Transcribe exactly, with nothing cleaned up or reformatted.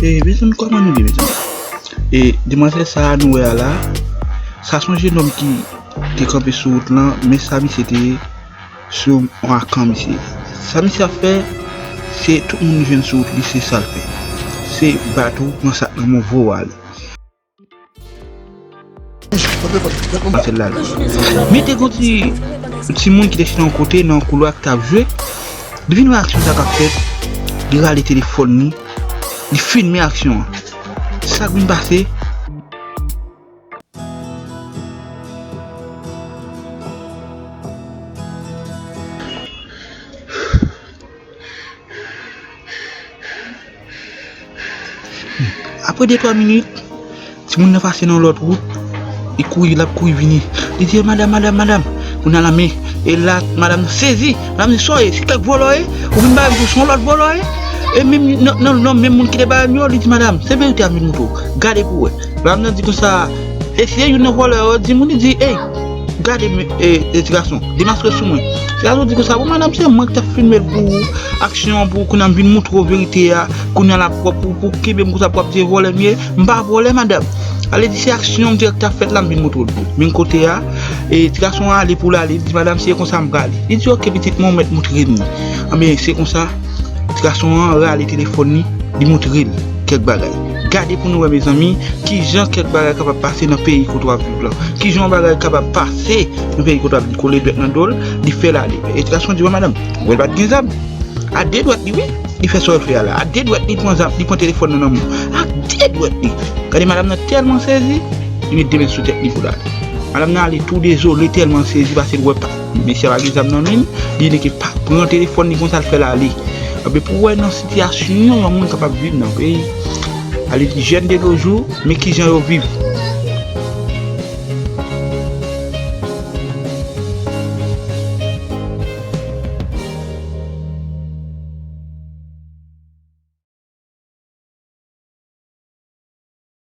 E, mezanmi, kòman nou ye, mezanmi? E, demwazèl sa a nou wè a la, sa se yon jenòm ki te kanpe sou wout lan, men sa misye te ye, se yon akan misye. Sa misye ap fè, se tout moun li jwenn sou wout li, se sa l fè. Se bat ou, pran sa k nan men w, voye w ale. Ansèt la. Men te gon ti, ti moun ki te chita yon kote nan koulwa ki t ap jwe. Li vin wè aksyon sa k ap fèt. Li rale telefòn li. Li filme aksyon an. Sa k vin pase? Apre de twa minit, timoun nan pase nan lòt wout, li kouri, l ap kouri vini. Li di, "Madam, madam, madam." Kounye a la, men, e la, madam nan sezi. Madam di, "Sa w ye? Se kèk vòlò w ye? Ou vin ba m tou, se yon lòt vòlò w ye?" E menm, nan, nan, nan menm moun ki te ba m yo, li di, "Madam, se verite a m vin montre w. Gade pou w wè." Madam nan di konsa, "E se youn nan vòlò yo?" Di moun, li di, "Ey, gade, e, e, ti gason, demaske sou mwen." Ti gason di konsa, "Bon, madam, se mwen ki t ap filme l pou ou, aksyon an pou ou, kounye a m vin montre w verite a, kounye a la pou, pou, pou kenbe m konsa, pou w ap di e vòlè m ye, m pa vòlè, madam. Ale di se aksyon dirèk k t ap fèt la, m vin montre w l tou." Men kote a, e, ti gason an ale pou l ale, li di, "Madam, se konsa m prale." Li di, "Oke, pitit mwen, ou mèt montre m li." Anben, se konsa, ti gason an rale telefòn li, li montre l kèk bagay. Gade pou nou wè, mezanmi, kijan kèk bagay kapab pase nan peyi kote w ap viv lan. Kijan yon bagay kapab pase nan peyi kote w ap viv, li kole dwèt nan do l, li fè l ale. E ti gason di, "Wè, madam, wè, l pa t gen zam. A de dwèt li, wi, li fè sa l fè a la. A de dwèt li, li pran zam, li pran telefòn nan nan men w. A de dwèt li." Gade, madam nan tèlman sezi, li met de men sou tèt li pou l ale. Madam nan ale tou dezole, tèlman sezi, paske l wè pa mesye a pa gen zam nan men l, li nèk pa pran telefòn li konsa, l fè l ale. Anben, pou w wè nan sitiyasyon yon moun kapab viv nan peyi, ale di jèn de nos jours, men kijan yo viv.